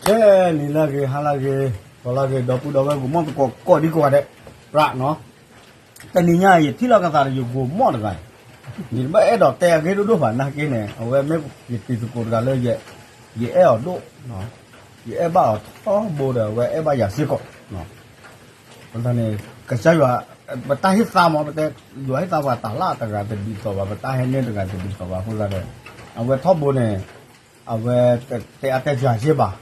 ကဲ နံၤလၢဂ့ၤ ဟါလၢဂ့ၤ ဂီၤလၢဂ့ၤ ဒီပုၢ်ဒီဝဲၢ် ဂီၤမီၢ်သကိး ကိးဒံကိးဂၤဒဲး ပြးနီၤ, တနံၤညါအံၤ ယထံၣ်လီၤကသးဒီးယဂီၤမီၢ်တဂၤအံၤ, ယတဘၣ်အဲၣ်ဒိးတဲအဂ့ၢ်ဒိၣ်ဒိၣ်ဘၣ် နာ်က့န့ၣ် အဝဲမ့ၢ်ယတံၤသကိးတဂၤလၢ ယအဲၣ်အီၤဒိၣ်, ယအဲၣ်ဘၣ်အီၤထီဘိဒီး အဝဲအဲၣ်ဘၣ်ယၤစ့ၢ်ကီး, န့ၣ် ကစၢ်ယွၤ ပတၢ်ဟ့ၣ်သါမး ပတဲ ယွၤဟ့ၣ်သါပှၤတၢ်လၢတဂၤတဒ်သိးဘၣ် ပတၢ်ဟဲန့ၢ်တဂၤတဒ်သိးဘၣ်အဃိသတးဒီး အဝဲထီဘိန့ၣ် အဝဲတတဲအါတဲစှၤစ့ၢ်ဘၣ်,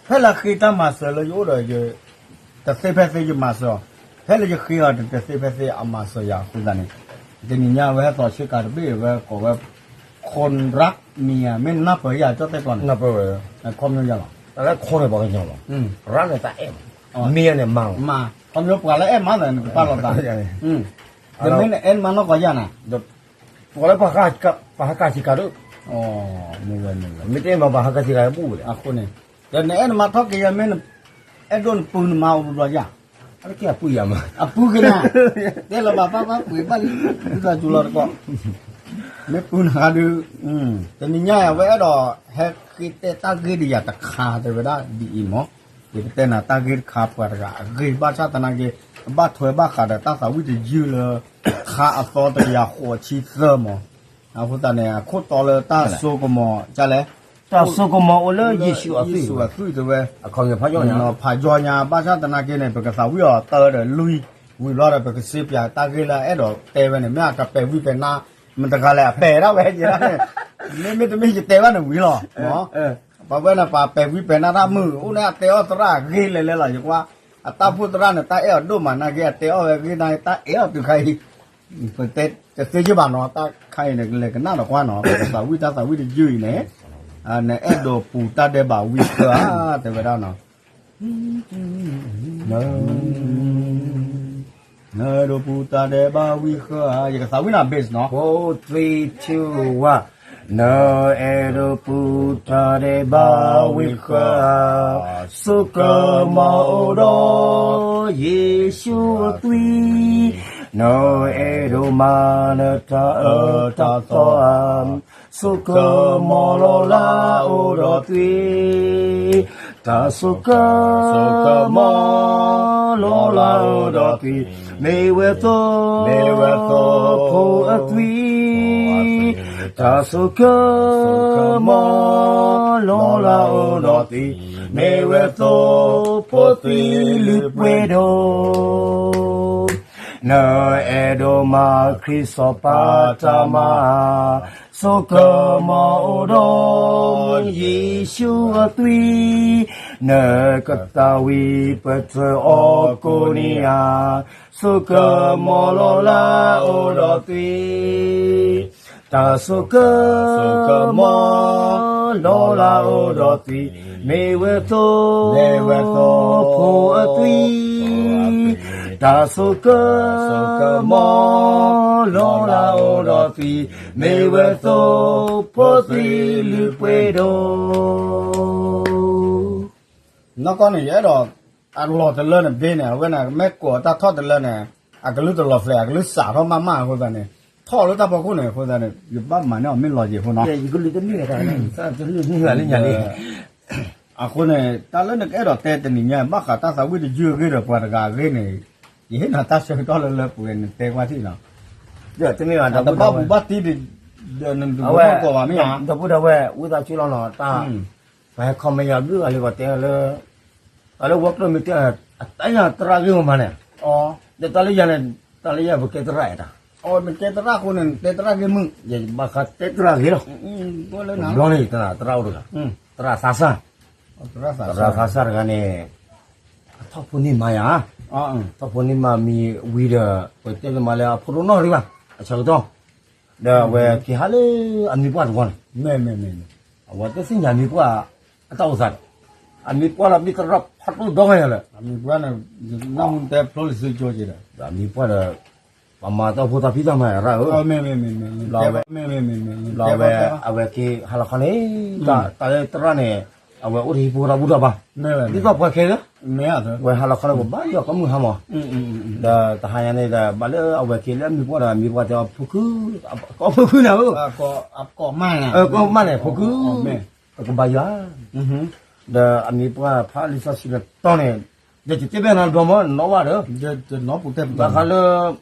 ဖဲလၢဃ့တၢ်မၤစၢၤလၢယအိၣ်ဒီးယ တသ့ဖဲသ့ယမၤစၢၤအီၤ, ဖဲလၢယဃ့အီၤတသ့ဖဲသ့အမၤစၢၤယၤအဃိသတးန့ၣ်, တနံၤညါအဝဲဟဲသီဆ့ကၤတဘ့ၣ် အဝဲကိးဝဲ ခိၣ်ရၣ်မံၤဧါ မ့ၢ်နၢ်ပၢၢ်ယၤကၠီၣ်တဲၣ်ကျီန့ၣ်, ခီပညီယၤလီၤ, တၢ်လၢခိၣ်န့ၣ်ပှၤကညီလီၤ, ရၣ်န့ၣ်တၢ်အဲၣ်မး, မံၤန့ၣ်မၤလီၤ, ခီပညီပှၤလၢအဲၣ်မးသးန့ၣ် ကပာ်လီၤသး, ဒီးမ့ၢ်နအဲၣ်မးနီၢ်ကီၢ်ယၤန့ၣ် ပှၤလၢပှၤဟးကၤဆ့ကၤဒိၣ်, မ့ၢ်ဝဲမ့ၢ်ဝဲ မ့ၢ်တအဲၣ်မးပှၤဟးကၤဆ့ကၤဘူၣ်ဝဲလဲၣ်, အဃိန့ၣ် ဒီးနအဲၣ်နမၤထီၣ်က့ၤယၤမ့ၢ် အဲၣ်ဒိၣ်နပုၢ်နမၤအိၣ်ဘျီဘျီယၤ, အပုၢ်ယၤမး, အပုၢ်က့ၤနၤ, တဲလီၤဘၣ်ပၢ်ပၢ်ပှ့ၤဘၣ်လံ, ဒ်သိးစူၤလီၤတကီး, မ့ၢ်ပုၢ်နၤဒုး, တနံၤညါအံၤ အဝဲအဲၣ်ဒိးဟဲဃ့တဲတၢ်ဂ့ၢ်ဒီးယၤတခါ တဲဝဲဒၣ်ဒ်အံၤမး, ယကတဲနၤတၢ်ဂ့ၢ်တခါပှၤတဂၤအဂ့ၢ် ဘၣ်ဆၣ်သနာ်က့ ဘၣ်ထွဲဘၣ်ဃးဒီးတၢ်သးဝံၣ်တယုၢ်လၢ ခါအသီတကယၤဃိးဆံသၢမး, အဃိသတးန့ၣ် အခိၣ်တီလၢတၢ်စိကမီၤ ကလဲၣ် တၢ်စိကမီၤအိၣ်လၢယ့ၣ်ၡူးအသွံၣ်, ယ့ၣ်ၡူးအသွံၣ်တဲဝဲ, အခီၣ်ဖးညါ ဖးယီညါ ဘၣ်ဆၣ်သနာ်က့န့ၣ် ပကသးဝံၣ်အီၤတၢ်ဒီးလွံၢ်, ဝံၤဘျီဒီး ပကစ့ပၠးတၢ်ဂ့ၢ်လၢအအဲၣ်ဒိးတဲဝဲန့ၣ် မ့ၢ်အကပဲာ်ဝံၤပဲာ်နါ, မတဂၤလဲၣ် အပဲာ်ဒၣ်ဝဲယဲဒၣ်န့ၣ်, မ့မ့ၢ်တမ့ၢ်ယတဲဘၣ်န့ၣ်ဝံၤလီၤ, ပှၤဝဲန့ၣ် ပှၤပဲာ်ဝံၤပဲာ်နါတၢ်မုာ် အိၣ်န့ၣ် အတဲအီၣ်သရၣ်အဂ့ၢ်လဲၤလဲၤလီၤ ယကွၢ်, အတၢ်အိၣ်ဖှိၣ်သရၣ်န့ၣ် တၢ်အဲၣ်အီၤဒိၣ်မး နာ်က့ အတဲအီၣ်ဝဲအဂ့ၢ် နာ်က့ တၢ်အဲၣ်အီၤတုၤခါအံၤ ပတဲတသ့ယုၢ်ဘၣ်နီၤ တၢ်ခါအံၤန့ၣ် လဲၤကနၣ်ဒီးကွၢ်နီၤ ပကသးဝံၣ်တၢ်သးဝံၣ်တယုၢ်အံၤန့ၣ်, နအဲၣ်ဒိးပူၤတၢ်ဒဲးဘးဝံၤဃၢဧါ တဲဝဲဒၣ်နီၤ, နအဲၣ်ဒိးပူၤတၢ်ဒဲးဘးဝံၤဃၢဧါ ယကသးဝံၣ်နၤ bass နီၤ, four three two one, နအဲၣ်ဒိးပူၤတၢ်ဒဲးဘးဝံၤဃၢဧါ, ဆိကမိၣ်အိၣ်ဒီးယ့ၣ်ၡူးအသွံၣ်, နအဲၣ်ဒိးမၤနတၢ်အၢတၢ်သီဧါ, ဆိကမိၣ်လီၤလၢအိၣ်ဒီးသွံၣ်, တၢ်ဆိကမိၣ်လီၤလၢအိၣ်ဒီးသွံၣ်, မ့ၢ်ဝဲသိဖိအသွံၣ်, တၢ်ဆိကမိၣ်လီၤလၢအိၣ်ဒီးသွံၣ်, မ့ၢ်ဝဲသိဖိသွံၣ်လုၢ်ပှဲၤဒိၣ် နအဲၣ်ဒိးမၤခရံာ်စီၤပၤတၢ်မၤ, ဆိကမိၣ်အိၣ်ဒီးယ့ၣ်ၡူးအသွံၣ်, နကသးဝံၣ်ပတြၢၤအီၤကိးနံၤဧါ, ဆိကမိၣ်လီၤလၢအိၣ်ဒီးသွံၣ်, တၢ်ဆိကမိၣ်လီၤလၢအိၣ်ဒီးသွံၣ်, မ့ၢ်ဝဲသိဖိအသွံၣ် တၢ်ဆိကမိၣ်လီၤလၢအိၣ်ဒီးသွံၣ်, မ့ၢ်ဝဲသိဖိသွံၣ်လုၢ်ပှဲၤဒိၣ်. နီၢ်ကီၢ်န့ၣ် ယအဲၣ်ဒိး အလီၢ်တလၢန့ၣ်ဘ့န့ၣ် အဝဲန့ၣ် မ့ၢ်ကိးတၢ်ထီၣ်တလၢန့ၣ် အကလုၢ်တလီၤဖျဲး အကလုၢ်စးထီၣ်မးမးအဃိသတးန့ၣ် ထီၣ်လၢတၢ်ဖီခိၣ်န့ၣ် အဃိသတးန့ၣ် ယဘၣ်မၤန့ၢ်အီၤမ့ၢ်လီၤယံၤအဃိနီၤ အဃိန့ၣ် တၢ်လၢနကအဲၣ်ဒိးတဲတနံၤညါ ဘၣ်ဃးတၢ်သးဝံၣ်တယုၢ်အဂ့ၢ်ဒီးပှၤတဂၤအဂ့ၢ်န့ၣ် ယဟ့ၣ်နၤတၢ်ဆၢကတီၢ်လၢလၢပှဲၤနတဲကွၢ်ထံၣ်နီၤ တမ့ၢ်ဘၣ် တဘၣ်ပူၤဘၣ်တံၢ်ဒီးနတဘၣ်ကိးဘၣ်မ့ၢ်ဧါ ဒီပုၢ်ဒီဝဲၢ် ဝံသးစူၤလီၤနီၤ တၢ် ပှၤဟဲ comment ယၤဘျုးဂၤလၢပှၤတဲလၢ တၢ်လၢဝီကျိၣ်မ့ၢ်တဲ အတၢ်ယၤသရၣ်ဂ့ၢ်မးမးန့ၣ် ဒီးတၢ်လၢယၤန့ၣ် တၢ်လၢယၤပကဲသရၣ်အဲၣ်တၢ် နကဲသရၣ်အဃိန့ၣ် နတဲသရၣ်ဂ့ၢ်မုာ် ယဘၣ်ဃးတဲသရၣ်ဂ့ၢ်လီၤ ဘျီန့ၣ် သရၣ်အိၣ်တဂၤ သရၣ်သးစၢ် သရၣ်သးစၢ်တဂၤန့ၣ် အထီၣ်ဖိန့ၢ်မါယၤ ထီၣ်ဖိန့ၢ်မါမံၤဝံၤဒီး ပတဲလၢမၤလၢအဖိဒိၣ်နီၢ်တဂၤ အဆၢကတီၢ် ဒီးအဝဲက့ၤဟးလၢအမံၤပှၢ်တဝီန့ၣ် အဝဲတသ့ၣ်ညါမံၤပှၢ်အတၢ်အိၣ်သးဒီး အမံၤပှၢ်လီၤမ့ၢ်သရၣ်ဖးဒိၣ်ဒီဂၤညါလၢ အမံၤပှၢ်န့ၣ် နၢ်ဟူတဲဖျိလံၤစုကၠိက့ၤဒီး ဒီးအမံၤပှၢ်ဒီး ပှၤမၤတၢ်အိၣ်ဖှိၣ်တၢ်ဖံးတၢ်မၤရၣ်ဧၢ လီၤဝဲ အဝဲက့ၤဟးလီၤခီန့ၣ် တၢ်လၢသရၣ်န့ၣ် အဝဲအိၣ်တဟံၣ်ဖိတၢ်ဘူၣ်တၢ်ဘါ ဒ်သိးပှၤခဲလၢာ် ဝဲဟးလီၤခီန့ၣ် ပဘၣ်ယီၤကီၢ်မုၢ်ဟါမး ဒီးတဟါညါန့ၣ်ဒီး ဘၣ်လၢအဝဲက့ၤလၢအမံၤပှၢ်ဒီး အမံၤပှၢ်တဲအီၤ ဖိခု အဖိခုနၤဧၢ ကိးမးန့ၣ် ဖိခု ပကဘၣ်ယွၤ ဒီးအမံၤပှၢ်ဖးလံာ်စီဆှံတတီၤန့ၣ်, ဒီးယတဲဘၣ်နၤတဘျီမး နီၣ်ဘၣ်ဒီး, ဘၣ်ဃးလၢ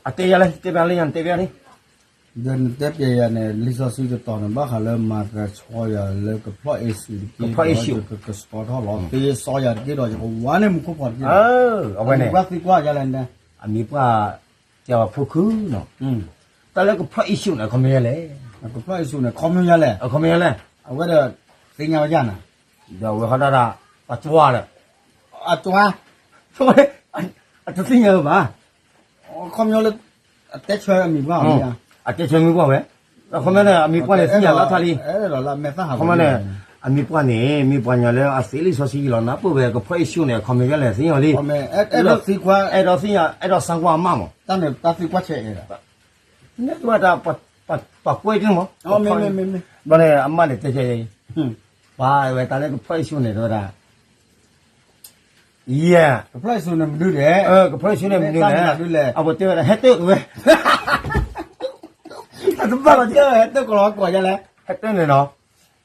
အတဲယၤလၢ တဲဘၣ်လၢယၤ နတဲဘၣ်န့ၣ်, ဒီးနတဲပျဲယၤန့ၣ် လံာ်စီဆှံတတီၤန့ၣ် ဘၣ်ဃးလၢမၤကဆှီယၤလၢကဖျီၣ်အ့ၣ်ၡူးတက့ၢ်, ကဖျီၣ်အ့ၣ်ၡူး, ကကဆှီထီၣ်လီၤ, သ့စီယၤတက့ၢ်ဒီး ယကဝါန့ၢ်မူခိၣ်ဖီတက့ၢ်, အဝဲန့ၣ် ပှၤသံကွၢ်ယၤလဲၣ်န့ၣ်, အမံၤပှၢ် တဲအီၤဖိခုနီၤ, တၢ်လၢကဖျီၣ်အ့ၣ်ၡူးန့ၣ် အခီပညီလဲၣ်, ကဖျီၣ်အ့ၣ်ၡူးန့ၣ် အခီပညီလဲၣ်, အခီပညီလဲၣ်, အဝဲဒီး သ့ၣ်ညါဝဲယၤန့ၣ်, ဒီးအဝဲဟီဒၣ်ဒၣ် ပှၤကွၢ်ဒီး, အကွၢ်, အတသ့ၣ်ညါဝဲဘၣ်, အခီပညီလၢ အတဲဆၢအမံၤပှၢ်ဝဲ, အတဲဆၢမံၤပှၢ်ဝဲ, အခီပညီန့ၣ် အမံၤပှၢ်န့ၣ် သ့ၣ်ညါလၢထါလံ, အခီပညီန့ၣ် အမံၤပှၢ်န့ၣ် မ့ၢ်ပှၤညီလၢအသ့လံာ်စီဆှံလီၤ နၢ်ပၢၢ်ဝဲ ကဖျီၣ်အ့ၣ်ၡူးန့ၣ် အခီပညီလဲၣ် သ့ၣ်ညါလံ, အဲၣ်ဒိးသ့ၣ်ညါ အဲၣ်ဒိးစၢ်ကွၢ်အမးမး, တၢ်န့ၣ်တၢ်သံကွၢ်ဆၢအဲၣ်ဒၣ်, န့ၣ်တဝဲတၢ် ပှၤကွဲးက့ၤမး, ဘျီန့ၣ် အမါန့ၣ်တဲဆၢ, ပှၤဝဲတၢ်လၢကဖျီၣ်အ့ၣ်ၡူးန့ၣ် တဝဲဒၣ် ယဲၢ်, ကဖျီၣ်အ့ၣ်ၡူးန့ၣ်မနုၤလဲၣ်, ကဖျီၣ်အ့ၣ်ၡူးန့ၣ်မနုၤလဲၣ်, အဝဲတဲဝဲဒၣ် ဟဲတၢၣ်ဝဲ, အတဘၣ်လီၤတဲ ဟဲတၢၣ်ကလီၤကွၢ်ယလဲၣ်, ဟဲတၢၣ်န့ၣ်နီၤ,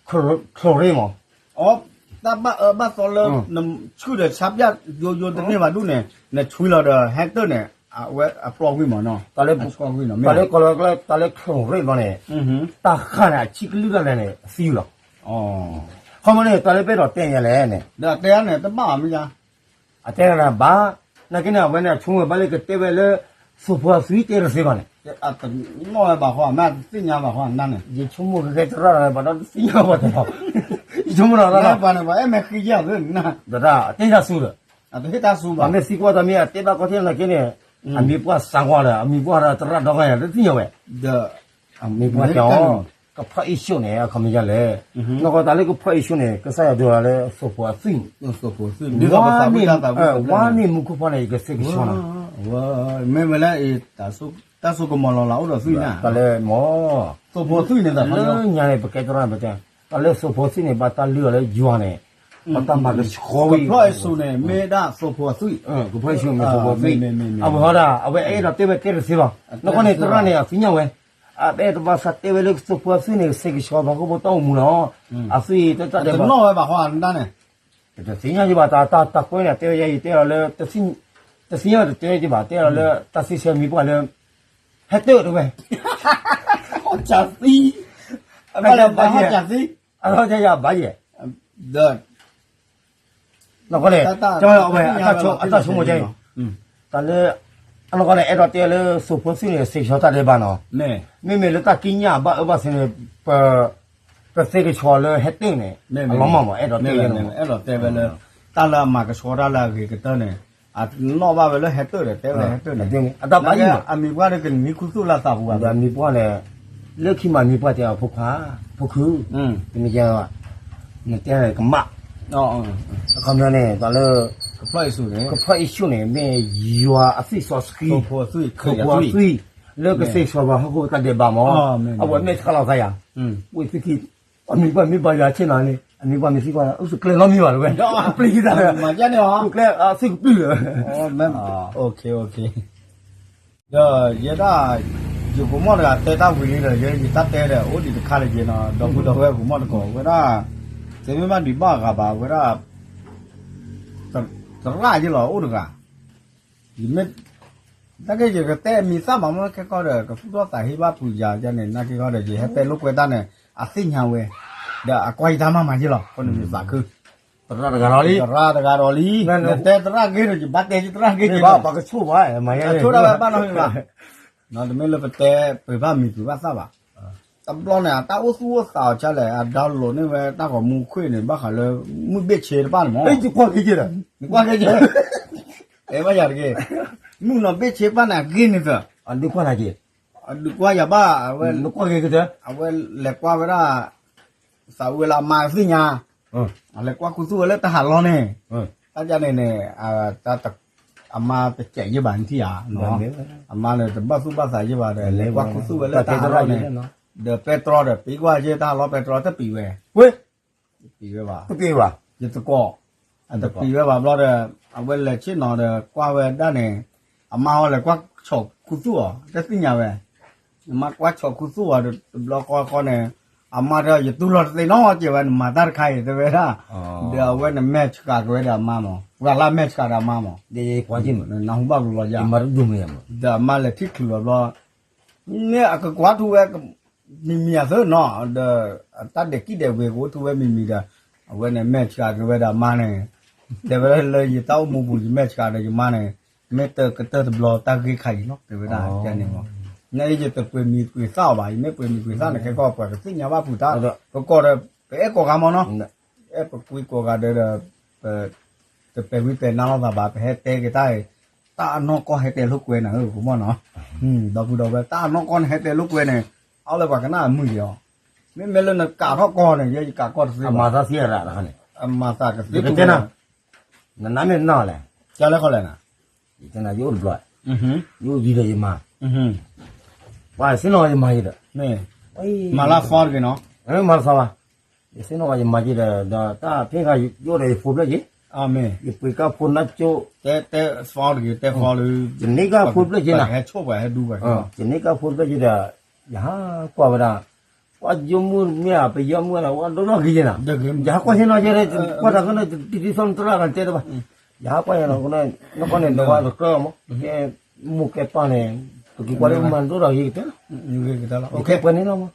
ချိၣ်ရ့ၣ်မး, အတၢ်ဘၣ်အၢဘၣ်သီလၢ နဆူၣ်ဒီးဆါပၠၣ်ယိယိတန့ၢ်ဘၣ်ဒူၣ်န့ၣ် နဆွံလီၤဒီးဟဲတၢၣ်န့ၣ် အဝဲအပျီဝံၤမးနီၤ, တၢ်လၢ တၢ်လၢကလီၤ တၢ်လၢချိၣ်ရ့ၣ်ဘျီန့ၣ်, တၢ်ဃၣ်န့ၣ် အဆံးကလုၢ်တၢ်လဲၣ်န့ၣ် သံလီၤ, ခီမီန့ၣ် တၢ်လၢပအဲၣ်ဒိးတဲညါလဲၣ်န့ၣ်, ဒီးတဲန့ၣ်တဘၣ်မ့ၢ်ယါ အတဲဒၣ်ဘၣ်, နာ်က့န့ၣ် အဝဲန့ၣ် အဆိကမိၣ်ဘၣ်လၢကတဲဝဲလၢ သိၣ်ဖိအသွံၣ်တဲတသ့ဘၣ်န့ၣ်, အတနီၣ်ဝဲဘၣ်ဃီ အမ့ၢ်တသ့ၣ်ညါဘၣ်ဃီအနၢ်န့ၣ်, ယဆိကမိၣ်ကကဲသရၣ်ဒီး ဘၣ်ဒီးတသ့ၣ်ညါဘၣ်တနီၤ, ယဆိကမိၣ်ဒီး ပှၤန့ၣ် ပှၤအဲၣ်မဲာ်ဃံယၤသ့နၢ်, ဒီးတၢ်တဲတၢ်စူၤဒီး, တဟ့ၣ်တၢ်စူၤဘၣ်, ပှၤမ့ၢ်သံကွၢ်တၢ်မ့ၢ်အတဲဘၣ်ကီၢ်ထဲနာ်က့န့ၣ်, အမံၤပှၢ်စးကွၢ်ဒီး အမံၤပှၢ်ဒီးသရၣ်ဒီဂၤယၤတသ့ၣ်ညါဝဲ, ဒီး အမံၤပှၢ်တဲအီၤ, ကဖျီၣ်အ့ၣ်ၡိၣ်န့ၣ် အခီပညီလဲၣ်, နီၢ်ကီၢ်တၢ်လၢကဖျီၣ်အ့ၣ်ၡိၣ်န့ၣ် ကစၢ်ယွၤဒိလီၤလၢသိၣ်ဖိအသွံၣ်, ဝါန့ၢ်မူခိၣ်ဖီန့ၣ် ယကသ့ကဆှီနီၤ, မ့ၢ်ဝဲလၢ တၢ်စိကမီၤလီၤလးအိၣ်ဒီးသွံၣ်န့ၣ်, တၢ်လၢမီၤ, သိၣ်ဖိအသွံၣ်န့ၣ် လၢညါန့ၣ် ပကဲသရၣ်ပတဲ, တၢ်လၢသိၣ်ဖိအသွံၣ်န့ၣ် ဘၣ်တၢ်လုၢ်အီၤလၢယွၤန့ၣ်, ဘၣ်တၢ်မၤကဆှီဝံၤ, ကဖျီၣ်အ့ၣ်ၡိၣ်န့ၣ် မ့ၢ်ဒၣ်သိၣ်ဖိအသွံၣ်, ကဖျီၣ်အ့ၣ်ၡိၣ်မ့ၢ်သိၣ်ဖိအသွံၣ်, အဝဲဟီဒၣ် အဝဲအဲၣ်ဒိးတဲဝဲတဲတသ့ဘၣ်, နီၢ်ကီၢ်န့ၣ် သရၣ်န့ၣ် အသ့ၣ်ညါဝဲ, အအဲၣ်ဒိးဘၣ်သးတဲဝဲလၢသိၣ်ဖိအသွံၣ်န့ၣ် ကသ့ကဆှီပှၤဟီၣ်ခိၣ်ဖိတၢ်အိၣ်မူလီၤ, အသွံၣ်တတၢ်ဒဲးဘး, တသ့ၣ်ညါယဘၣ် တၢ်တၢ်ကွဲးန့ၣ် တဲဝဲယဲ ယတဲလီၤလၢ, တသ့ၣ်ညါတတဲယဘၣ် တဲလီၤလၢ တၢ်သ့ၣ်ဆၢမံၤပှၢ်လၢ, ဟဲတၢၣ်တဝဲ, ဟီၣ်ကၠၣ်သံ, အဘၣ်လၢဘၣ်ဟီၣ်ကၠၣ်သံ, အဟီၣ်ကၠၣ်ယၤဘၣ်ယဲ, ဒီး နီၢ်ကီၢ်န့ၣ်, အတၢ်ဆိကမိၣ်ကဲအံၤ, တၢ်လၢ, အနီၢ်ကီၢ်န့ၣ် အဲၣ်ဒိးတဲလၢသိၣ်ဖိသွံၣ်န့ၣ် သ့ကဆှီတၢ်ဒဲးဘးနီၤ, မ့မ့ၢ်လၢတၢ်ကံးညာ်ဘၣ်အၢဘၣ်သီန့ၣ်, ပသ့ကဆှီလၢဟဲတၢၣ်န့ၣ်, အလီၤမၢ်မး အဲၣ်ဒိးတဲဝဲလၢ, အဲၣ်ဒိးတဲဝဲလၢ, တၢ်လၢအမၤကဆှီတၢ်လၢအဂ့ၤကတၢၢ်န့ၣ်, အနီၣ်ဘၣ်ဝဲလၢဟဲတၢၣ်ဒီး တဲဝဲလၢဟဲတၢၣ်န့ၣ်, အတၢ်ဘၣ်ယံၤ, အမံၤပှၢ်ဒီးကနံၤမံၤခူသူၣ်လၢသးပူၤဘၣ်, အမံၤပှၢ်န့ၣ် လၢခံမးမံၤပှၢ်တဲအီၤဖိခွါ, ဖိခု, တမ့ၢ်ကဲ, နတဲကမၣ်, အခီပညီန့ၣ် တၢ်လၢ, ကဖျီၣ်အ့ၣ်ၡိၣ်န့ၣ် မ့ၢ်ယွၤအသွံၣ်စီဆှံ, သိၣ်ဖိအသွံၣ်, လၢကသ့ကဆှီပှၤဟီၣ်ခိၣ်တၢ်ဒဲးဘးမး, အဝဲမ့ၢ်ဆှၢလီၤသးယၤ, ဝံသ့ၣ်ခံ, အမံၤပှၢ်မ့ၢ်ဘၣ်ယွၤဆ့ၣ်နီၤန့ၣ် အမံၤပှၢ်မ့ၢ်သံကွၢ်, အိၣ်သကျဲလီၤမံၤဘၣ်တဝဲ, ပျံၤတၢ်, အိၣ်ကျဲ, သွံၣ်ကပျုၢ်လၢ, ဒီးယဲဒၣ်, ယကမီၣ်တဂၤတဲတၢ်ဝံၤလံဒီး ယဲယတၢ်တဲဒီး အိၣ်ဒံးတခါလၢယဲနီၤ ဒီပုၢ်ဒီဝဲၢ်ကမီၣ်တကိး ဝဲဒၣ်, တမ့ၢ်ဘၣ်ဒံးဘၣ်ဂၤဘၣ် ဝဲဒၣ်, သရၣ်ယဲလီၤအိၣ်တဂၤ, ယမ့ၢ်, နာ်က့ယကတဲအမံၤသၣ်မးမ့ၢ်ခဲကီၢ်ဒီး ကသူၣ်ထီၣ်သးဟ့ဘၣ်ပူၤယၤန့ၣ် နာ်က့ကီၢ်ဒီး ယဟဲတဲလိာ်ကွဲတၢ်န့ၣ် အသ့ၣ်ညါဝဲ, ဒီးအကွၢ်ယတၢ်မၤမၤယဲလီၤ ဃိန့ၣ်မ့ၢ်သးခု သရၣ်တဂၤဒီးလံ, သရၣ်တဂၤဒီးလံ, နတဲသရၣ်ဂ့ၤဒီး ယဘၣ်တဲယသရၣ်ဂ့ၤ, ပှၤကဆိၣ်ဘၣ်, ဆိၣ်ဒၣ်ဝဲဘၣ်နီတမံၤဘၣ်, တမ့ၢ်လၢပတဲပှၤဘၣ်မံၤပှၤဘၣ်သၣ်ဘၣ်, တဘျီန့ၣ် အတၢ်အိၣ်သူၣ်အိၣ်သးအီၤဒ်လဲၣ် အ download န့ၢ်ဝဲတၢ်ဂီၤမူခွဲးန့ၣ် ဘၣ်ဃးလၢ မုၢ်ဘ့ၣ်ဆ့တဖၣ်န့ၣ်မး, နကွၢ်က့ၤ, နကွၢ်က့ၤ, အဲ ဘၣ်ယၤတက့ၢ်, မုၢ်နီၤဘ့ၣ်ဆ့တဖၣ်န့ၣ် အဂ့ၢ်န့ၣ်သၢ, အဒုးကွၢ်နၤက့ၤ, အဒုးကွၢ်ယၤဘၣ်, နကွၢ်က့ၤကတၢၢ်, အဝဲလဲၤကွၢ်ဝဲဒၣ် သးဝဲလၢအမါကသ့ၣ်ညါ, အလဲၤကွၢ်ခူသူၣ်ဝဲလၢတၢ်ဟးလီၢ်န့ၣ်, တၢ်ဒ်န့ၣ်န့ၣ်, အမါတစဲးယဲၢ်ဘၣ်နထံၣ်ဧါ, အမါန့ၣ်တဘၣ်သူၣ်ဘၣ်သးယဲၢ်ဘၣ်ဒီး လဲၤကွၢ်ခူသူၣ်ဝဲလၢတၢ်ဟးလီၢ်န့ၣ်, ဒီးပဲတြီဒီးပံကွၢ်ယဲၢ်တၢ်ဟးလီၢ်ပဲတြီတပံးဝဲ, တပံးဝဲဘၣ်, ယသကိး, အတပံးဝဲဘၣ်ဘျီဒီး, အဝဲလဲၤဆ့ၣ်နီၤဒီးကွၢ်ဝဲဒၣ်န့ၣ်, အမါဟီလဲၤကွၢ်ဆီၣ်ခူသူၣ်အီၤ တသ့ၣ်ညါဝဲ, အမါကွၢ်ဆီၣ်ခူသူၣ်အီၤတဘျီဃီဃီန့ၣ်, အမါတဲ ယတူၢ်လိာ်တသ့နီတစဲးဝဲ နမၤတၢ်တခါအံၤတဲဝဲဒၣ် ဒီးအဝဲန့ၣ်မဲာ်ဆှးက့ၤဝဲဒီးအမါမး, ပှၤလၢအမဲာ်ဆှးဒီးအမါမး, နၢ်ဟူဘၣ်ကလီၤယၤ, ဒီးအမါလဲၤထံၣ်ချုးလီၤဘျီ, မ့ၢ်အကကွၢ်ထူဝဲ မံၤမံၤအသၢနီၤ, ဒီးအတၢ်ဒဲးကံၣ်ဒဲးဝ့ၤကအိၣ်ထူဝဲမံၤမံၤဒီး, အဝဲန့ၣ်မဲာ်ဆှးက့ၤဝဲဒီးအမါန့ၣ်, တဲဝဲလၢယတၢ်အိၣ်မူပူၤ ယမဲာ်ဆှးဒီးယမါန့ၣ်, မ့ၢ်တၢ်ကတၢၢ်တဘျီတၢ်ဂ့ၢ်ခါအံၤလီၤ တဲဝဲဒၣ်န့ၣ်မး, နအံၤယတပှ့ၤမံၤပှ့ၤသၣ်အီၤဘၣ်, ယမ့ၢ်ပှ့ၤမံၤပှ့ၤသၣ်န့ၣ် ခဲကီၢ်ပှၤကသ့ၣ်ညါဘၣ်ပူၤတၢ်, ပကီၢ်ဒီး ပအဲၣ်ကိးဂၤမးနီၤ, အဲၣ်ပကွံကိးဂၤဒဲးဒီး, တပဲာ်ဝံၤပဲာ်နါလိာ်သးဘၣ် ပဟဲတဲက့ၤတၢ်အံၤ, တၢ်အနီၢ်ကီၢ်ဟဲတဲလိာ်ကွဲန့ၣ် ကမီၣ်နီၤ, ဒီပုၢ်ဒီဝဲၢ် တၢ်အနီၢ်ကီၢ်န့ၣ်ဟဲတဲလိာ်ကွဲန့ၣ်, အလၢပှၤကနၣ်အမုာ်ယီၤ, မ့မ့ၢ်လၢနကးထီၣ်ကီၢ်န့ၣ် ယဲယကးကီၢ်တသ့ဘၣ်, အမၤသးသ့ရၣ်န့ၣ်, အမၤသးကသ့, နနမ့ၢ်နီၢ်လဲၣ်, ကလဲၣ်ခီလဲၣ်နၤ, ယအိၣ်တဘျီ, ယအိၣ်ယံၤဒီးယမၤ, ပှၤသ့ၣ်နီၣ်ယမၤယံၤဒီး, မၤလၢသီတဂ့ၤနီၤ, မၤလၢသီဘၣ်, ယသ့ၣ်နီၣ်ယမၤယံၤဒီး ဒီးတၢ်ဖ့ၣ်ဃာ်ယအိၣ်ဒီးယဖိဖျၢၣ်က့ၤ, ယပှ့ၤကၢ်ဖိနၢ်ကၠိ, တဲတဲသီတဂ့ၤ တဲသီလၢ, ယန့ၢ်ကၢ်ဖိဖျၢၣ်က့ၤနၤ, ဟဲဆိၣ်ပှၤဟဲဒူပှၤ, ယန့ၢ်ကၢ်ဖိဖျၢၣ်က့ၤဒီး, ယဟးကွၢ်ဝဲဒၣ်, ကွၢ်ယိမုၢ်မ့ၢ်ဧါ ပယီမုၢ်ဧါ ဝဲဒိၣ်ထီၣ်ဂ့ၤယဲနၤ, ယဟးကွၢ်ဟ့ၣ်နီၤယဲ, ကွၢ်တၢ်ကန့ၣ် တံတံသီနတရၣ်ကတဲတဘၣ်, ယဟးကွၢ်ယဲနီၤ, နကီၢ်န့ၣ် နဝဲတကြၢးမး, ကဲမိၢ်ကဲပၢ်န့ၣ်, ပက့ၤကွၢ်လၢမၤဒိၣ်ထီၣ်ဂ့ၤကတဲလီၤ, ကဲပှဲၤန့ၣ်လီၤမး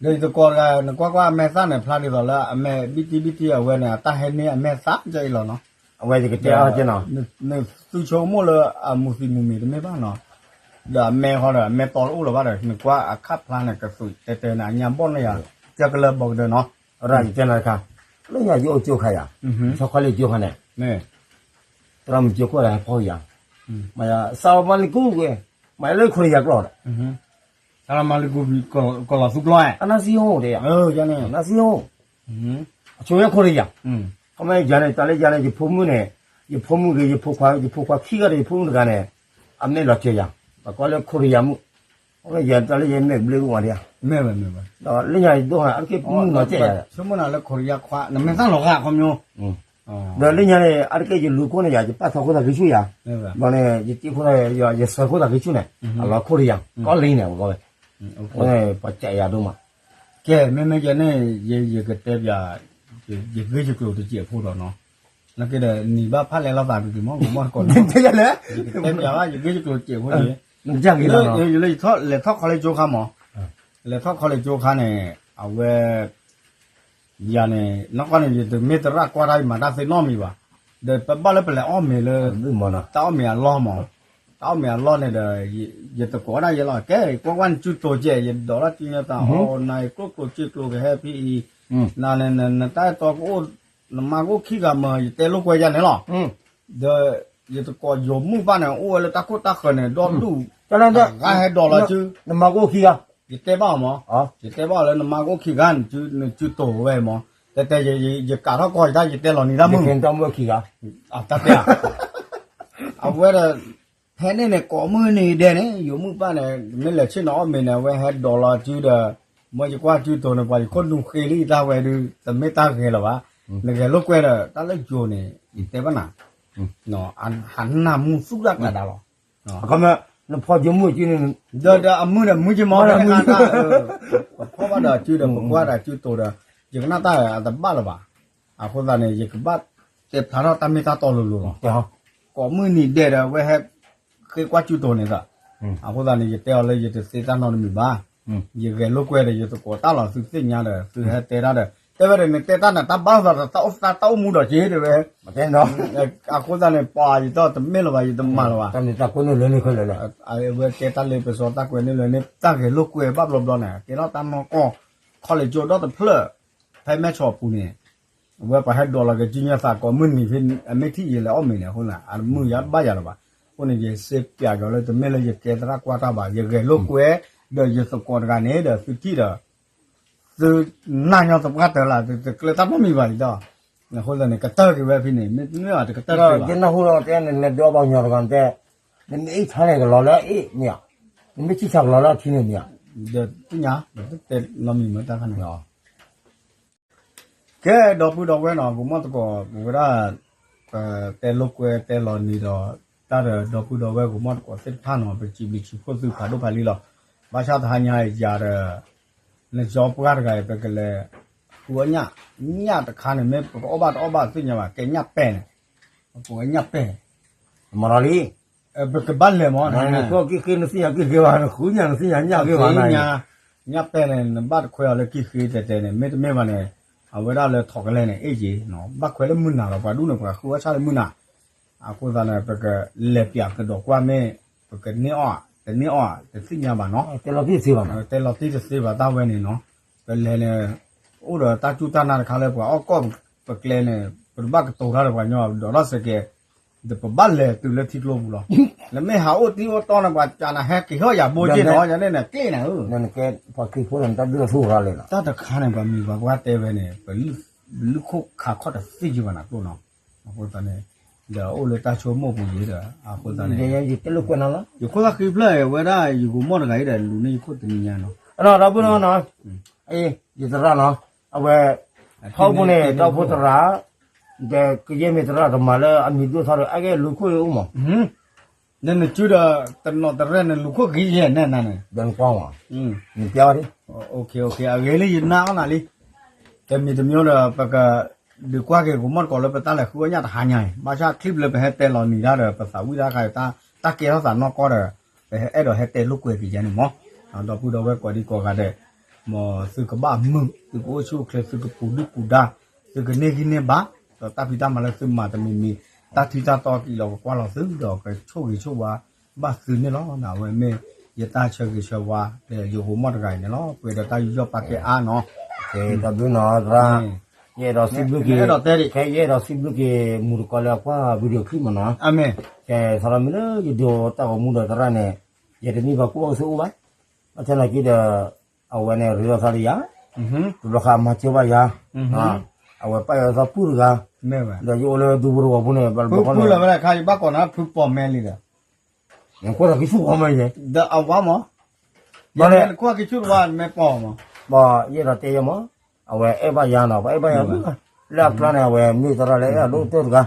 ဒီးယသကိးတဂၤ နကွၢ်ကွၢ်အမဲာ်သၣ်န့ၣ် ဖျါဒ်သိးလၢအမဲာ်ဘံၣ်တံၢ်ဘံၣ်တံၢ် အဝဲန့ၣ် အတၢ်ဟဲန့ၢ်အမဲာ်သၣ်ကဲအံၤလီၤနီၤ, အဝဲယကတဲအီၤကဲနီၤ, နသုဆိကမိၣ်လၢအမူၤသံးမူၤမံၤတမ့ၢ်ဘၣ်နီၤ, ဒီးအမဲာ်ဃီဒီး အမဲာ်တီတအိၣ်လၢၤဘၣ်ဒီး နကွၢ်အခၣ်ဖျါန့ၣ် ကသွံးတဲတဲန့ၣ် အညါဘီၣ်န့ၢ်ယၤ, ကၢကလၢဘီကဒၢနီၤ, ရၣ်ယတဲနၤတခါ, လၢညါယအိၣ်ကၠိခါယၤ, ဆီခီလ့ၣ်ကၠိခါန့ၣ်, သရၣ်မုၣ်ကၠိခိၣ်ဒီးဟဲဖီၣ်ယၤ, မ့ၢ်စးမၤလၢကူဝဲ, မၤလၢခိၣ်ယၤကျီၢ်ဒီး တၢ်မၤလၢကူ ကလီၤသူကျီၢ်, အနၢ်စံဟိၣ်တဲယၤ, နၢ်စံဟိၣ်, အဆိဝဲခိၣ်တယၤ, ခီမ့ၢ်ယၤန့ၣ် တၢ်လၢယၤန့ၣ် ယဖိမုၣ်န့ၣ်, ယဖိမုၣ်ဂ့ၤ ယဖိခွါ, ယဖိခွါခံဂၤဒီး ယဖိမုၣ်တဂၤန့ၣ်, အမ့ၢ်လီၤစၢၤယၤ, ပကိးလၢခိၣ်တယၤမုၣ်, ခီမ့ၢ်ယၤတၢ်လၢယမဲာ်ဘျ့ကဝၤဒံးဧါ, မ့ၢ်ဝဲမ့ၢ်ဝဲ, ဒီးလၢညါယဒိၣ်ဟါ အါတက့ၢ်ပမုၣ်နီၤစဲးယၤ, ဆိကမိၣ်နၤလၢခိၣ်တယၤခွါ နမဲာ်သၣ်လီၤဂာ်ခီမ့ၢ် ဒီးလၢညါန့ၣ် အါတက့ၢ်ယလူၤခိၣ်န့ၣ်ယၤ ယပၢ်သီခိၣ်သးက့ဆူၣ်ယၤ, ဘျီန့ၣ် ယတံၢ်ခိၣ် ယဆၢခိၣ်သးက့ဆူၣ်န့ၣ်, အလီၤခိၣ်တယၤ, ကီလံန့ၣ် ပကိးဝဲ, ပှၤစးယၤဒိၣ်မး, ကဲ မ့မ့ၢ်ယဲန့ၣ် ယကတဲပၠး, ယဂ့ၢ်ယကျိၤတစဲးဖိဒီးနီၤ, နက့ဒီးနံၤဘၣ်ဖးလဲၣ်လိာ်သးဒုးဒုးမ့ၢ် ကမီၣ်တကိးန့ၣ်, ယကတဲပၠးဘၣ် ယဂ့ၢ်ယကျိၤတစဲးဖိန့ၣ်, လၢလဲၤထီၣ် college ကၠိခါမး, လဲၤထီၣ် college ကၠိခါန့ၣ်, အဝဲ ယၤန့ၣ် နီၢ်ကီၢ်န့ၣ် ယတမ့ၢ်သရၣ်ကွၢ်တၢ် ယမၤတၢ်သ့နီတမံၤဘၣ်, ဒီးပဘၣ်လၢပလဲၤအီၣ်မ့ၤလၢ တၢ်အီၣ်မ့ၤအလီၢ်မး, တၢ်အီၣ်မ့ၤအလီၢ်န့ၣ်ဒီး ယသကိးဒၣ်ယဲလီၤ, ကဲ ကွၢ်ကွၢ်နစုတိၤကဲး ယဒိးထီၣ်စုညါသး အီၣ်နၤအံၤ ကျိၣ်ကျိၤစ့ကျိၤကဟဲဖဲအံၤ, နၤန့ၣ် နတၢ်အဲၣ်တီကအိၣ်, နမါကအိၣ်ခံဂၤမး ယတဲလိာ်ကွဲယၤန့ၣ်လီၤ, ဒီးယသကိးယိၤမုၣ်ဘၣ်န့ၣ် အိၣ်ဝဲလၢတၢ်ခိၣ်တၢ်ဃၢၤန့ၣ် ဒီဒူၣ်, တဂၤဟဲဒိးလီၤစု, နမါကအိၣ်ခံဂၤ ယတဲဘၣ်အီၤမး, ယတဲဘၣ်အီၤလၢနမါကအိၣ်ခံဂၤ နစုတိၤဝဲမး, တဲတဲ ယကးထီၣ်ကီၢ်ယတၢ် ယတဲလီၤနံၤတၢ်မုၢ်, တၢ်မုၢ်ခံဂၤ, တၢ်တဲ, အဝဲဒီး ဖဲန့ၣ်န့ၣ် ကိးမုၢ်နံၤဒဲးန့ၣ် ယိၤမုၣ်ဘၣ်န့ၣ် မ့ၢ်လဲၤဆ့ၣ်နီၤအီၣ်မ့ၤန့ၣ် အဝဲဟဲဒိးလီၤစုဒီး, မ့ၢ်ယကွၢ်စုတိၤန့ၣ် ပှၤယခိၣ်နူာ်ဃ့လံတၢ်ဝဲဒုး တမ့ၢ်တၢ်ဂဲၤလၢၤဘၣ်, နဂဲၤလိာ်ကွဲဒီး တၢ်လၢယိၤန့ၣ် ယတဲဘၣ်နၤ, ဟးနၢ်မူသူၣ်တၢ်ကျါဒါလီၤ အခီပညီ နဖီယိၤမုၣ်က့န့ၣ်, ဒီးအမုၣ်ဒီးမုၣ်က့မီၢ် ပဖီၣ်ဘၣ်ဒီးစုဒီး ပကွၢ်ဒီးစုတိၤဒီး ယကနၣ်တၢ်အတဘၣ်လၢၤဘၣ်, အဃိသတးန့ၣ် ယကဘၣ်တဲဖျါထီၣ်တၢ်မ့ၢ်တၢ်တီလိၤလိၤလီၤ, ကိးမုၢ်နံၤဒဲးဒီး အဝဲဟဲဃ့ကွၢ်စုတိၤန့ၣ်ဒီး, အဃိသတးန့ၣ် ယတဲအီၤလၢယတသ့တၢ်နီတမံၤဘၣ်, ယဂဲၤလိာ်ကွဲဒီး ယသကိးတၢ်လီၤ သုသ့ၣ်ညါဒီး သုဟဲတဲတၢ်ဒီး တဲဝဲဒီးန့ၣ် တဲတၢ်န့ၣ် တၢ်ဘၣ်သးဒီး တၢ်အိၣ်သးတၢ်အိၣ်မူဒီးက့ၤတဲဝဲ, အဃိသတးန့ၣ် ပှၤယတီၢ်တမ့ၢ်လၢၤဘၣ် ယတမၤလၢၤဘၣ်, အဝဲတဲတၢ်လၢပစီတၢ်ကွဲးန့ၢ်လၢန့ၣ် တၢ်ဂဲၤလိာ်ကွဲဘၣ်ဘျီဘျီန့ၣ် ကဲထီၣ်တၢ်နီၢ်ကီၢ် ခီလ့ၣ်ကၠိဒီတဖျၢၣ် ဖဲမဲၢ်ဆီးအပူၤန့ၣ် အဝဲပှၤဟဲဒိးလီၤက့ၤစုညါသးကိးမုၢ်နံၤဖဲ အမ့ၢ်ထံၣ်ယလဲၤအီၣ်မ့ၤန့ၣ် အဃိန့ၣ် အမုၢ်ယါဘၣ်ယၤလၢၤဘၣ်, အဃိန့ၣ် ယစ့ပၠးကီးလၢတမ့ၢ်လၢယကဲသရၣ်ကွၢ်တၢ်ဘၣ် ယဂဲၤလိာ်ကွဲ ဒီးယသကိးတဂၤန့ၣ်ဒီး သုထံၣ်ဒီး သုနၢ်ညီသပှၢ်တၢၢ်လၢ တကျဲတၢ်နီတမံၤဘၣ်အံၤဒီး, အဃိသတးန့ၣ် ကတၢၢ်က့ၤဝဲဖဲန့ၣ် မ့တမ့ၢ်ဘၣ်တကတၢၢ်က့ၤဘၣ်, ယနၢ်ဟူဒီးတဲန့ၣ် နဒုးအီၣ်ဘၣ်ညီတဂၤတဲ, နမ့ၢ်အ့ၣ်ဆါန့ၣ်ကလီၤလၢအ့ၣ်မ့ၢ်ဧါ, နမ့ၢ်ဆံၣ်ဆါကလီၤလၢအထံန့ၣ်မ့ၢ်ဧါ, ဒီးသ့ၣ်ညါ တဲနီတမံၤမ့ၢ်တၢ်ခါန့ၣ်လီၤ. ကဲ ဒီပုၢ်ဒီဝဲၢ်နီၤ ပမီၢ်သကိး ပဝဲဒၣ် ပတဲလိာ်ကွဲတဲလီၤနံၤဒီး တၢ်ဒီးဒီပုၢ်ဒီဝဲၢ် ပမီၢ်သကိးသ့ၣ်တဖၣ်နီၤ ပစံးဘျုးစံးဖှိၣ်သုဖးဒိၣ်ဖးလံလီၤ. ဘၣ်ဆၣ်တဟါညါအံၤယၤဒီး နကၠီပှၢ်တဂၤအံၤ ပကလဲၤ ဃုအီၣ်ညၣ်, ညၣ်တခါန့ၣ် မ့ၢ်ပကအီၣ်ဘၣ်တအီၣ်ဘၣ်သ့ၣ်ညါဘၣ်, ကဲညၣ်ပဲၢ်န့ၣ်, ပဝဲညၣ်ပဲၢ်, မၤလီၤလံ, ပကဘၣ်လဲၤမး, နကီၢ်ကံၢ်ဃ့နသ့ၣ်ညါကံၢ်ဃ့ဘၣ်, နဃုညၣ်နသ့ၣ်ညါညၣ်ဃ့ဘၣ်နၤ, ညၣ်ပဲၢ်န့ၣ် နဘၣ်တခွဲးအီၤလၢကံၢ်ဃ့တဲတဲန့ၣ် မ့တမ့ၢ်ဘၣ်န့ၣ်, အဝဲဒၣ်လၢထိးကလဲၣ်န့ၣ် အ့ၣ်က့ၤ, ဘၣ်ခွဲးလၢမုၢ်နၤလီၤ, ပှၤဒူၣ်န့ၣ် ပှၤဃုအီၣ်ဆၣ်လၢမုၢ်နၤ, အဃိသတးန့ၣ် ပကလဲၤပၠးကဒီးကွၢ်မ့ၢ်, ပကန့ၢ်အီၣ်, တန့ၢ်အီၣ်, တသ့ၣ်ညါဘၣ်နီၤ, တဲလီၤတံၢ်တသ့ဘၣ်တၢ်ဝဲန့ၣ်နီၤ, ပလဲၤန့ၣ်, အိၣ်ဒီးတၢ်စူၢ်တၢ်နာ်တခါလၢပှၤအီၣ်ကီၢ်ပကျဲန့ၣ် ပတဘၣ်ကတိၤတၢ်ဒီးပှၤညီ, ဒိးထီၣ်စဲးကဲး, ဒီးပဘၣ်လဲၤတုၤလၢထံကျိပူၤလီၤ, နမ့ၢ်ဟးအိၣ်တံၢ်အိၣ်တီၢ်န့ၣ် ပှၤကးနၤဟဲက့ၤဟီၣ်ယၤဘိက့ၢ်နီၤ, ယန့ၣ်န့ၣ် က့ၢ်နၤဧၢ, နကဲပှၤခ့ဖိန့ၣ် တၢ်ဒုၣ်ထူၣ်ရၤလဲၣ်လီၤ, တၢ်တခါန့ၣ် ပှၤမံၤပှၤပှၢ်တဲဝဲန့ၣ် ပလုၢ်ခိၣ်ခးခီၣ်တသ့ယုာ်ဘၣ်နၤကျိၣ်နီၤ, အဃိသတးန့ၣ်, ဒီးအိၣ်လၢတၢ်ဆိကမိၣ်ပူၤယံၤဒီး အဃိသတးန့ၣ်, ယခိၣ်သၣ်ဃံဖျၢၣ်ဝဲဒၣ် ယကိာ်မီၢ်တဂၤအံၤဒီး လူၤန့ၢ်ယခိၣ်တနံၤညါနီၤ, ဒီပုၢ်နီၤ, ယသရၣ်နီၤ, အဝဲ, ထီဘိန့ၣ် ဒီဖိသရၣ်, ဒီးကယဲၢ်မ့ၢ်သရၣ်တမၤလၢအမံၤဒိၣ်ထီၣ်ဒီး အဂ့ၢ်လူၤခိၣ်အံၤအိၣ်မး နနစုဒီး တနီၤတရဲၣ် နလူၤခိၣ်ဂ့ၤယဲၢ်နဲနၤန့ၣ်, ဒီးနကွၢ်မး, နပျါအီၤဒ်, အဂ့ၢ်လၢယနာ်အီၤနၤလံ, တမံၤတမံၤဒီး ပကဒုးကွၢ်က့ၤ ကိာ်မီၢ်တကိးလၢပတၢ်လဲၤဃုအီၣ်ညၣ်တဟါညါအံၤ ဘၣ်ဆၣ်ချံဘျၢပဟဲတဲလီၤနံၤတၢ်ဒီး ပသးဝံၣ်တၢ်ခါအံၤ တၢ်ကဲထီၣ်သးနီၢ်ကီၢ်ဒီး ပအဲၣ်ဒိးဟဲတဲလိာ်ကွဲက့ၤယဲန့ၣ်မး, ဒီပုၢ်ဒီဝဲၢ်ကိးဒံကိးဂၤဒဲး, မ်သုကဘၣ်မုာ် သုကအိၣ်ဆူၣ်အိၣ်ချ့ သုကပူၤဒုၣ်ပူၤဒါ, သုကန့ၢ်ဂံၢ်န့ၢ်ဘါ, ဒီးတၢ်ဖံးတၢ်မၤလၢသုမၤတမံၤမံၤ, တၢ်ထံတၢ်တီက့ၤလီၤကကွၢ်လီၤသု ဒီးကဆိၣ်ဂ့ၤဆိၣ်ဝါဘၣ်သုန့ၣ်လီၤ. အဝဲမ့ၢ်ယတၢ်ဆၢဂ့ၤဆၢဝါ ဒီးယကိာ်မီၢ်တဂၤအံၤန့ၣ်လီၤ. ပှဲၤဒီးတၢ်ယူးယီၣ်ပာ်ကဲအါနီၤ. တၢ်ဘျုးနီၤ သရၣ်, ယအဲၣ်ဒိးစံးဘျုးက့ၤ, ခဲယအဲၣ်ဒိးစံးဘျုးက့ၤ မုၢ်တကိးလၢအကွၢ် video clip မးနီၤ. ကဲ သရၣ်မ့ၢ်လၢယဒိးတၢ်ဂီၤမူဒီးသရၣ်န့ၣ်, ယတမ့ၢ်ပှၤကူၣ်ဘၣ်ကူၣ်သ့အိၣ်ဘၣ်, ဘၣ်ဆၣ်သနာ်က့ဒီး အဝဲန့ၣ် ရ့လိာ်သးလၢယၤ, တဘျီဃီအမၤစၢၤဘၣ်ယၤ, အဝဲပာ်ယၤသးပုၢ်တဂၤ, ဒီးယအိၣ်လၢဒူဖိတဝီၤဖိန့ၣ် ပုၢ်လၢဝဲဒၣ်ခါ ယဘၣ်ကိးနၤဖုပီၢ်မဲလံဒီး, နကွၢ်သးကဆူၣ်ဃီမဲယဲ, ဒီးအဝါမး, ဘၣ်လဲၣ်, နကွၢ်ကဆူၣ်တဝါ နမ့ၢ်ပီၢ်မး, ဘၣ်ယအဲၣ်ဒိးတဲယဲမး, အဝဲအဲၣ်ဘၣ်ယၤနီၤ, ပှၤအဲၣ်ဘၣ်ယၤမုၢ်, လၢအကျါန့ၣ် အဝဲမ့ၢ်သရၣ်လၢအဲၣ်အဒိၣ်ကတၢၢ်တဂ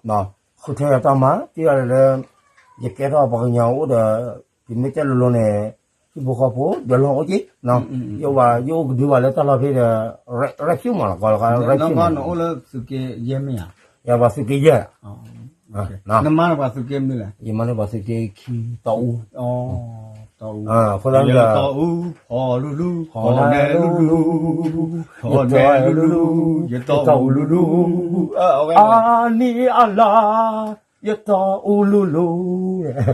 ၤ, ဃုထၢယၤတၢ်မၤ တ့ၢ်အီၤလၢ ယကဲထီၣ်ပှၤကညီအိၣ်ဒီး, ယမ့ၢ်တဲလိၤလိၤန့ၣ်, ဟံၣ်ဖိဃီဖိ ဒီးလီၢ်အိၣ်က့ၤ, ယအိၣ်ဘၣ် ယအိၣ်ကဒုဘၣ်လၢတၢ်လီၢ်ဖဲဒီး, ရဲၣ်ဆူၣ်မးလီၤ, ရဲၣ်ဆူၣ်မး, နအိၣ်လၢသုးက့ယဲၢ်မ့ၢ်ဧါ, ယပှၤသုးက့ယဲၢ်, နမါန့ၣ်ပှၤသုးက့မနုၤလဲၣ်, ယမါန့ၣ်ပှၤသုးက့ခံတီအူ, တီအူ, တီအူ, ဖီလူလူ, ဖီနဲလူလူ, ဖီနဲလူလူ, ယတီအူလူလူ, အနံၤအလါ, ယတီအူလူလူ,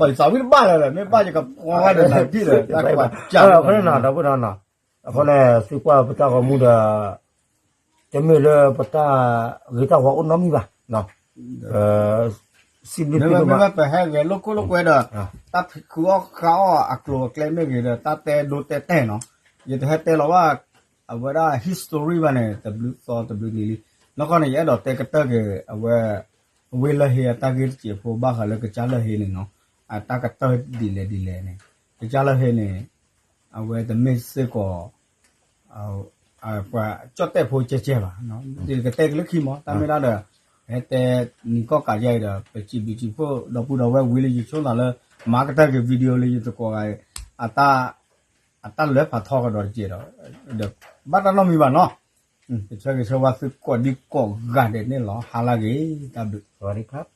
ပှၤသးဝံၣ်တဘၣ်လၢၤလၢၤ မ့ၢ်ဘၣ်ယကဖီဝဲဒီးနၤဒ်လၢၤ, အဃိန့ၣ် သုကွၢ်ပတၢ်ဂီၤမူဒီး, တမ့ၢ်လၢပတၢ်ဂ့ၤတၢ်ဝါအိၣ်နီတမံၤဘၣ်, စံးဘျုးသုမး, ပဟဲဂဲၤလိာ်ခိၣ်လိာ်ကွဲဒီး, တၢ်ဖံးဃုအီၣ်ဃုအီၣ်အကျိၤအကျဲမ့ၢ်ဂ့ၤဒီး တၢ်တဲဒိတဲတဲနီၤ, ယတဟဲတဲလီၤဘၣ်, အဝဲဒၣ် history ဘၣ်န့ၣ် တဘျုးသီတဘျုးနံၤလံ, နီၢ်ကီၢ်န့ၣ် ယအဲၣ်ဒိးတဲကတၢၢ်က့ၤ အဝဲ, ဝ့ၢ်လၢၢ်ဟ့အတၢ်ဂ့ၢ်တစဲးဖိဘၣ်ဃးလၢကစၢ်လၢၢ်ဟ့န့ၣ်နီၤ, အတၢ်ကတၢၢ်ဒ်လဲၣ်ဒ်လဲၣ်န့ၣ်, ကစၢ်လၢၢ်ဟ့န့ၣ်, အဝဲတမ့ၢ်စ့ၢ်ကီး ပှၤကၠီၣ်တဲၣ်ဖိကဲကဲဘၣ်, ယကတဲက့ၤလၢခံမး တၢ်မ့ၢ်ဒၣ်ဒီး, ဟဲတဲနံၤကီၢ်ကးယါအံၤဒီး ပစံးဘျုးစံးဖှိၣ် ဒီပုၢ်ဒီဝဲၢ်ဝံၤလၢယဆိသးလၢ, မၤကတၢၢ်က့ၤ video လၢယသကိးဂၤအံၤ, အတၢ်, အတၢ်လၢဖးထီကဒီးတက့ၢ်ဒီး, ဒီး, ဘၣ်တၢ်နီတမံၤဘၣ်နီၤ, ကဆၢဂ့ၤဆၢဝါသုကိးဒံကိးဂၤဒဲးန့ၣ်လီၤ ဟါလၢဂ့ၤ တၢ်ဘျုး